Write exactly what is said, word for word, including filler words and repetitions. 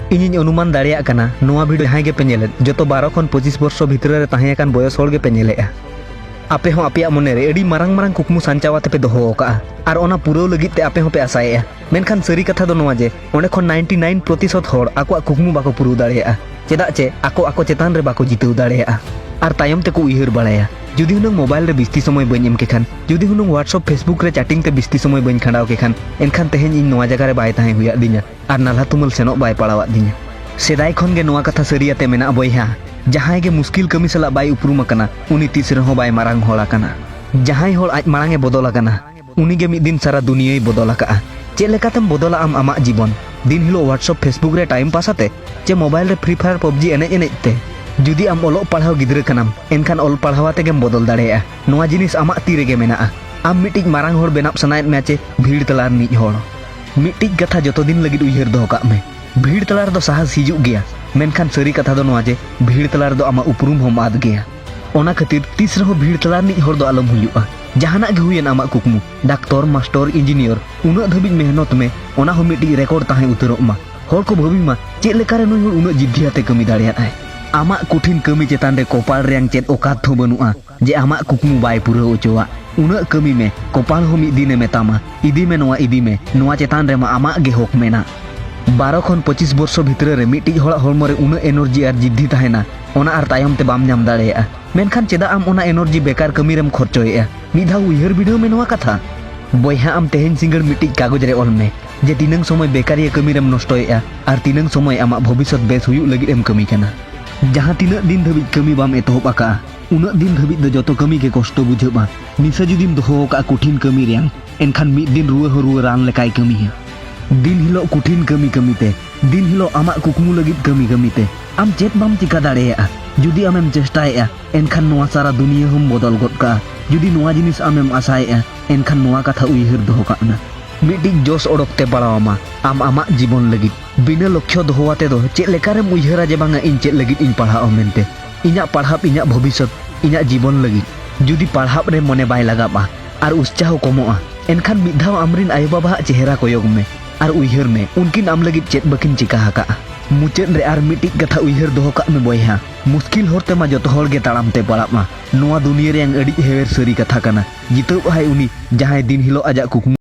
ᱤᱧᱤᱧ ᱚᱱᱩᱢᱟᱱ ᱫᱟᱲᱮᱭᱟᱜ ᱠᱟᱱᱟ, ᱱᱚᱣᱟ ᱵᱷᱤᱰᱤᱭᱳ ᱡᱟᱦᱟᱸᱭ ᱜᱮᱯᱮ ᱧᱮᱞᱮᱫ, ᱡᱚᱛᱚ ᱵᱟᱨᱚ ᱠᱷᱚᱱ ᱯᱚᱸᱪᱤᱥ ᱵᱚᱨᱥᱚ ᱵᱷᱤᱛᱨᱤ ᱨᱮ ᱛᱟᱦᱮᱸ ᱟᱠᱟᱱ ᱵᱚᱭᱚᱥ ᱦᱚᱲ ᱜᱮᱯᱮ ᱧᱮᱞᱮᱫᱼᱟ᱾ ᱟᱯᱮ ᱦᱚᱸ ᱟᱯᱮᱭᱟᱜ ᱢᱚᱱᱮ ᱨᱮ ᱟᱹᱰᱤ ᱢᱟᱨᱟᱝ ᱢᱟᱨᱟᱝ ᱠᱩᱠᱢᱩ ᱥᱟᱧᱪᱟᱣ ᱟᱛᱮ ᱯᱮ ᱫᱚᱦᱚ ᱟᱠᱟᱫᱼᱟ, ᱟᱨ ᱚᱱᱟ ᱯᱩᱨᱟᱹᱣ ᱞᱟᱹᱜᱤᱫ ᱛᱮ ᱟᱯᱮ ᱦᱚᱸᱯᱮ ᱟᱥᱟᱭᱮᱫᱼᱟ᱾ ᱢᱮᱱᱠᱷᱟᱱ ᱥᱟᱹᱨᱤ ᱠᱟᱛᱷᱟ ᱫᱚ ᱱᱚᱣᱟ ᱡᱮ, ᱚᱸᱰᱮ ᱠᱷᱚᱱ ᱱᱟᱭᱤᱱᱴᱤ ᱱᱟᱭᱤᱱ ᱯᱨᱚᱛᱤᱥᱚᱛ ᱦᱚᱲ ᱟᱠᱚᱣᱟᱜ ᱠᱩᱠᱢᱩ ᱵᱟᱠᱚ ᱯᱩᱨᱟᱹᱣ ᱫᱟᱲᱮᱭᱟᱜᱼᱟ᱾ ᱪᱮᱫᱟᱜ ᱪᱮ ᱟᱠᱚ ᱟᱠᱚ ᱪᱮᱛᱟᱱ ᱨᱮ ᱵᱟᱠᱚ ᱡᱤᱛᱟᱹᱣ ᱫᱟᱲᱮᱭᱟᱜᱼᱟ, ᱟᱨ ᱛᱟᱭᱚᱢ ᱛᱮᱠᱚ ᱩᱭᱦᱟᱹᱨ ᱵᱟᱲᱟᱭᱟ, ᱡᱩᱫᱤ ᱦᱩᱱᱟᱹᱝ ᱢᱳᱵᱟᱭᱤᱞ ᱨᱮ ᱵᱤᱥᱛᱤ ᱥᱚᱢᱚᱭ ᱵᱟᱹᱧ ᱮᱢ ᱠᱮᱠᱷᱟᱱ, ᱡᱩᱫᱤ ᱦᱩᱱᱟᱹᱝ WhatsApp, Facebook ᱨᱮ chatting ᱛᱮ ᱵᱤᱥᱛᱤ ᱥᱚᱢᱚᱭ ᱵᱟᱹᱧ ᱠᱷᱟᱸᱰᱟᱣ ᱠᱮᱠᱷᱟᱱ, ᱮᱱᱠᱷᱟᱱ ᱛᱮᱦᱮᱧ ᱤᱧ ᱱᱚᱣᱟ ᱡᱟᱭᱜᱟ ᱨᱮ ᱵᱟᱭ ᱛᱟᱦᱮᱸ ᱦᱩᱭᱟᱫ ᱫᱤᱧᱟ᱾ ᱟᱨ ᱱᱟᱞᱦᱟ ᱛᱩᱢᱟᱹᱞ ᱥᱮᱱᱚᱜ ᱵᱟᱭ ᱯᱟᱲᱟᱣᱟᱫ ᱫᱤᱧᱟ᱾ ᱥᱮᱫᱟᱭ ᱠᱷᱚᱱ ᱜᱮ ᱱᱚᱣᱟ ᱠᱟᱛᱷᱟ ᱥᱟᱹᱨᱤᱭᱟᱛᱮ ᱢᱮᱱᱟᱜᱼᱟ ᱵᱚᱭᱦᱟ, ᱡᱟᱦᱟᱸᱭ ᱜᱮ ᱢᱩᱥᱠᱤᱞ ᱠᱟᱹᱢᱤ ᱥᱟᱞᱟᱜ ᱵᱟᱭ ᱩᱯᱨᱩᱢ ᱟᱠᱟᱱᱟ, ᱩᱱᱤ ᱛᱤᱥ ᱨᱮᱦᱚᱸ ᱵᱟᱭ ᱢᱟᱨᱟᱝ ᱦᱚᱲ ᱟᱠᱟᱱᱟ᱾ ᱡᱟᱦᱟᱸᱭ ᱦᱚᱲ ᱟᱡ ᱢᱟᱲᱟᱝ ᱮ ᱵᱚᱫᱚᱞ ᱟᱠᱟᱱᱟ, ᱩᱱᱤ ᱜᱮ ᱢᱤᱫ ᱫᱤᱱ ᱥᱟᱨᱟ ᱫᱩᱱᱤᱭᱟᱹᱭ ᱵᱚᱫᱚᱞ ᱟᱠᱟᱫᱼᱟ᱾ ᱪᱮᱫ ᱞᱮᱠᱟᱛᱮᱢ ᱵᱚᱫᱚᱞᱟ ᱟᱢ ᱟᱢᱟᱜ ᱡᱤᱵᱚᱱ? ᱫᱤᱱ ᱦᱤᱞᱳᱜ WhatsApp, Facebook ᱨᱮ time pass ᱟᱛᱮ, ᱪᱮ ᱢᱳᱵᱟᱭᱤᱞ ᱨᱮ Free Fire, PUBG ᱮᱱᱮᱡ ᱮᱱᱮᱡ ᱛᱮ? ᱡᱩᱫᱤ ᱟᱢ ᱚᱞᱚᱜ ᱯᱟᱲᱦᱟᱣ ᱜᱤᱫᱽᱨᱟᱹ ᱠᱟᱱᱟᱢ, ᱮᱱᱠᱷᱟᱱ ᱚᱞ ᱯᱟᱲᱦᱟᱣ ᱟᱛᱮ ᱜᱮᱢ ᱵᱚᱫᱚᱞ ᱫᱟᱲᱮᱭᱟᱜᱼᱟ᱾ ᱱᱚᱣᱟ ᱡᱤᱱᱤᱥ ᱟᱢᱟᱜ ᱛᱤ ᱨᱮᱜᱮ ᱢᱮᱱᱟᱜᱼᱟ᱾ ᱟᱢ ᱢᱤᱫᱴᱤᱡ ᱢᱟᱨᱟᱝ ᱦᱚᱲ ᱵᱮᱱᱟᱜ ᱥᱟᱱᱟᱭᱮᱫ ᱢᱮᱭᱟ ᱪᱮ ᱵᱷᱤᱲ ᱛᱟᱞᱟ ᱨᱤᱱᱤᱡ ᱦᱚᱲ? ᱢᱤᱫᱴᱤᱡ ᱠᱟᱛᱷᱟ ᱡᱚᱛᱚ ᱫᱤᱱ ᱞᱟᱹᱜᱤᱫ ᱩᱭᱦᱟᱹᱨ ᱫᱚᱦᱚ ᱠᱟᱜ ᱢᱮ, ᱵᱷᱤᱲ ᱛᱟᱞᱟ ᱨᱮᱫᱚ ᱥᱟᱦᱟᱥ ᱦᱤᱡᱩᱜ ᱜᱮᱭᱟ, ᱢᱮᱱᱠᱷᱟᱱ ᱥᱟᱹᱨᱤ ᱠᱟᱛᱷᱟ ᱫᱚ ᱱᱚᱣᱟ ᱡᱮ, ᱵᱷᱤᱲ ᱛᱟᱞᱟ ᱨᱮᱫᱚ ᱟᱢᱟᱜ ᱩᱯᱨᱩᱢ ᱦᱚᱸᱢ ᱟᱫ ᱜᱮᱭᱟ᱾ ᱚᱱᱟ ᱠᱷᱟᱹᱛᱤᱨ ᱛᱤᱥ ᱨᱮᱦᱚᱸ ᱵᱷᱤᱲ ᱛᱟᱞᱟ ᱨᱤᱱᱤᱡ ᱦᱚᱲ ᱫᱚ ᱟᱞᱚᱢ ᱦᱩᱭᱩᱜᱼᱟ᱾ ᱡᱟᱦᱟᱱᱟᱜ ᱜᱮ ᱦᱩᱭᱮᱱ ᱟᱢᱟᱜ ᱠᱩᱠᱢᱩ, ᱰᱟᱠᱛᱚᱨ, ᱢᱟᱥᱴᱚᱨ, ᱤᱧᱡᱤᱱᱤᱭᱟᱨ, ᱩᱱᱟᱹᱜ ᱫᱷᱟᱹᱵᱤᱡ ᱢᱮᱦᱱᱚᱛ ᱢᱮ, ᱚᱱᱟ ᱦᱚᱸ ᱢᱤᱫᱴᱤᱡ record ᱛᱟᱦᱮᱸ ᱩᱛᱟᱹᱨᱚᱜ ᱢᱟ᱾ ᱦᱚᱲ ᱠᱚ ᱵᱷᱟᱹᱵᱤ ᱢᱟ, ᱪᱮᱫ ᱞᱮᱠᱟᱨᱮ ᱱᱩᱭ ᱦᱚᱲ ᱩᱱᱟᱹᱜ ᱡᱤᱫᱽᱫᱷᱤ ᱟᱛᱮ ᱠᱟᱹᱢᱤ ᱫᱟᱲᱮᱭᱟᱜᱼᱟᱭ? ᱟᱢᱟᱜ ᱠᱚᱴᱷᱤᱱ ᱠᱟᱹᱢᱤ ᱪᱮᱛᱟᱱ ᱨᱮ ᱠᱚᱯᱟᱲ ᱨᱮᱭᱟᱝ ᱪᱮᱫ ᱚᱠᱟᱛ ᱦᱚᱸ ᱵᱟᱹᱱᱩᱜᱼᱟ ᱡᱮ ᱟᱢᱟᱜ ᱠᱩᱠᱢᱩ ᱵᱟᱭ ᱯᱩᱨᱟᱹᱣ ᱦᱚᱪᱚᱣᱟᱜ᱾ ᱩᱱᱟᱹᱜ ᱠᱟᱹᱢᱤ ᱢᱮ, ᱠᱚᱯᱟᱲ ᱦᱚᱸ ᱢᱤᱫ ᱫᱤᱱᱮ ᱢᱮᱛᱟᱢᱟ, "ᱤᱫᱤ ᱢᱮ ᱱᱚᱣᱟ, ᱤᱫᱤ ᱢᱮ, ᱱᱚᱣᱟ ᱪᱮᱛᱟᱱ ᱨᱮᱢᱟ ᱟᱢᱟᱜ ᱜᱮ ᱦᱚᱠ ᱢᱮᱱᱟᱜ᱾" ᱵᱟᱨᱚ ᱠᱷᱚᱱ ᱯᱚᱸᱪᱤᱥ ᱵᱚᱨᱥᱚ ᱵᱷᱤᱛᱨᱤ ᱨᱮ ᱢᱤᱫᱴᱤᱡ ᱦᱚᱲᱟᱜ ᱦᱚᱲᱢᱚ ᱨᱮ ᱩᱱᱟᱹᱜ energy ᱟᱨ ᱡᱤᱫᱽᱫᱷᱤ ᱛᱟᱦᱮᱱᱟ, ᱚᱱᱟ ᱟᱨ ᱛᱟᱭᱚᱢ ᱛᱮ ᱵᱟᱢ ᱧᱟᱢ ᱫᱟᱲᱮᱭᱟᱜᱼᱟ᱾ ᱢᱮᱱᱠᱷᱟᱱ ᱪᱮᱫᱟᱜ ᱟᱢ ᱚᱱᱟ energy ᱵᱮᱠᱟᱨ ᱠᱟᱹᱢᱤ ᱨᱮᱢ ᱠᱷᱚᱨᱪᱚᱭᱮᱫᱼᱟ? ᱢᱤᱫ ᱫᱷᱟᱣ ᱩᱭᱦᱟᱹᱨ ᱵᱤᱰᱟᱹᱣ ᱢᱮ ᱱᱚᱣᱟ ᱠᱟᱛᱷᱟ᱾ ᱵᱚᱭᱦᱟ, ᱟᱢ ᱛᱮᱦᱮᱧ ᱥᱤᱸᱜᱟᱹᱲ ᱢᱤᱫᱴᱤᱡ ᱠᱟᱜᱚᱡᱽ ᱨᱮ ᱚᱞ ᱢᱮ ᱡᱮ ᱛᱤᱱᱟᱹᱝ ᱥᱚᱢᱚᱭ ᱵᱮᱠᱟᱨᱤᱭᱟᱹ ᱠᱟᱹᱢᱤ ᱨᱮᱢ ᱱᱚᱥᱴᱚᱭᱮᱫᱼᱟ ᱟᱨ ᱛᱤᱱᱟᱹᱝ ᱥᱚᱢᱚᱭ ᱟᱢᱟᱜ ᱵᱷᱚᱵᱤᱥᱥᱚᱛ ᱵᱮᱥ ᱦᱩᱭᱩᱜ ᱞᱟᱹᱜᱤᱫ ᱮᱢ ᱠᱟᱹᱢᱤ ᱠᱟᱱᱟ᱾ ᱡᱟᱦᱟᱸ ᱛᱤᱱᱟᱹᱜ ᱫᱤᱱ ᱫᱷᱟᱹᱵᱤᱡ ᱠᱟᱹᱢᱤ ᱵᱟᱢ ᱮᱛᱚᱦᱚᱵ ᱟᱠᱟᱫᱼᱟ, ᱩᱱᱟᱹᱜ ᱫᱤᱱ ᱫᱷᱟᱹᱵᱤᱡ ᱫᱚ ᱡᱚᱛᱚ ᱠᱟᱹᱢᱤ ᱜᱮ ᱠᱚᱥᱴᱚ ᱵᱩᱡᱷᱟᱹᱜᱼᱟ᱾ ᱱᱤᱥᱟᱹ ᱡᱩᱫᱤᱢ ᱫᱚᱦᱚ ᱟᱠᱟᱫᱼᱟ ᱠᱚᱴᱷᱤᱱ ᱠᱟᱹᱢᱤ ᱨᱮᱭᱟᱝ, ᱮᱱᱠᱷᱟᱱ ᱢᱤᱫ ᱫᱤᱱ ᱨᱩᱣᱟᱹ ᱦᱚᱸ ᱨᱩᱣᱟᱹ ᱨᱟᱱ ᱞᱮᱠᱟᱭ ᱠᱟᱹᱢᱤᱭᱟ᱾ ᱫᱤᱱ ᱦᱤᱞᱳᱜ ᱠᱚᱴᱷᱤᱱ ᱠᱟᱹᱢᱤ ᱠᱟᱹᱢᱤ ᱛᱮ, ᱫᱤᱱ ᱦᱤᱞᱳᱜ ᱟᱢᱟᱜ ᱠᱩᱠᱢᱩ ᱞᱟᱹᱜᱤᱫ ᱠᱟᱹᱢᱤ ᱠᱟᱹᱢᱤ ᱛᱮ, ᱟᱢ ᱪᱮᱫ ᱵᱟᱢ ᱪᱤᱠᱟ ᱫᱟᱲᱮᱭᱟᱜᱼᱟ᱾ ᱡᱩᱫᱤ ᱟᱢᱮᱢ ᱪᱮᱥᱴᱟᱭᱮᱫᱼᱟ, ᱮᱱᱠᱷᱟᱱ ᱱᱚᱣᱟ ᱥᱟᱨᱟ ᱫᱩᱱᱤᱭᱟᱹ ᱦᱚᱸᱢ ᱵᱚᱫᱚᱞ ᱜᱚᱫ ᱠᱟᱜᱼᱟ᱾ ᱡᱩᱫᱤ ᱱᱚᱣᱟ ᱡᱤᱱᱤᱥ ᱟᱢᱮᱢ ᱟᱥᱟᱭᱮᱫᱼᱟ, ᱮᱱᱠᱷᱟᱱ ᱱᱚᱣᱟ ᱠᱟᱛᱷᱟ ᱩᱭᱦᱟᱹᱨ ᱫᱚᱦᱚ ᱠᱟᱜ ᱢᱮ᱾ ᱢᱤᱫᱴᱤᱡ ᱡᱚᱥ ᱚᱰᱚᱠ ᱛᱮ ᱯᱟᱲᱟᱣ ᱟᱢᱟ ᱟᱢ ᱟᱢᱟᱜ ᱡᱤᱵᱚᱱ ᱞᱟᱹᱜᱤᱫ᱾ ᱵᱤᱱᱟᱹ ᱞᱚᱠᱠᱷᱚ ᱫᱚᱦᱚ ᱟᱛᱮ ᱫᱚ ᱪᱮᱫ ᱞᱮᱠᱟᱨᱮᱢ ᱩᱭᱦᱟᱹᱨᱟ ᱡᱮ ᱵᱟᱝᱟ ᱤᱧ ᱪᱮᱫ ᱞᱟᱹᱜᱤᱫ ᱤᱧ ᱯᱟᱲᱦᱟᱜᱼᱟ ᱢᱮᱱᱛᱮ? ᱤᱧᱟᱜ ᱯᱟᱲᱦᱟᱜ, ᱤᱧᱟᱜ ᱵᱷᱚᱵᱤᱥᱥᱚᱛ, ᱤᱧᱟᱜ ᱡᱤᱵᱚᱱ ᱞᱟᱹᱜᱤᱫ᱾ ᱡᱩᱫᱤ ᱯᱟᱲᱦᱟᱜ ᱨᱮ ᱢᱚᱱᱮ ᱵᱟᱭ ᱞᱟᱜᱟᱜᱼᱟ ᱟᱨ ᱩᱛᱥᱟᱦᱚ ᱠᱚᱢᱚᱜᱼᱟ, ᱮᱱᱠᱷᱟᱱ ᱢᱤᱫ ᱫᱷᱟᱣ ᱟᱢᱨᱤᱱ ᱟᱭᱳᱼᱵᱟᱵᱟᱣᱟᱜ ᱪᱮᱦᱨᱟ ᱠᱚᱭᱚᱜ ᱢᱮ ᱟᱨ ᱩᱭᱦᱟᱹᱨ ᱢᱮ, ᱩᱱᱠᱤᱱ ᱟᱢ ᱞᱟᱹᱜᱤᱫ ᱪᱮᱫ ᱵᱟᱹᱠᱤᱱ ᱪᱤᱠᱟ ᱟᱠᱟᱫᱼᱟ᱾ ᱢᱩᱪᱟᱹᱫ ᱨᱮ ᱟᱨ ᱢᱤᱫᱴᱤᱡ ᱠᱟᱛᱷᱟ ᱩᱭᱦᱟᱹᱨ ᱫᱚᱦᱚ ᱠᱟᱜ ᱢᱮ ᱵᱚᱭᱦᱟ, ᱢᱩᱥᱠᱤᱞ ᱦᱚᱨ ᱛᱮᱢᱟ ᱡᱚᱛᱚ ᱦᱚᱲ ᱜᱮ ᱛᱟᱲᱟᱢ ᱛᱮ ᱯᱟᱲᱟᱜ ᱢᱟ᱾ ᱱᱚᱣᱟ ᱫᱩᱱᱤᱭᱟᱹ ᱨᱮᱭᱟᱝ ᱟᱹᱰᱤ ᱦᱮᱣᱮᱨ ᱥᱟᱹᱨᱤ ᱠᱟᱛᱷᱟ ᱠᱟᱱᱟ᱾ ᱡᱤᱛᱟᱹᱣ ᱟᱭ ᱩᱱᱤ, ᱡᱟᱦᱟᱸᱭ ᱫᱤᱱ ᱦᱤᱞᱳᱜ ᱟᱡᱟᱜ ᱠᱩᱠᱢᱩ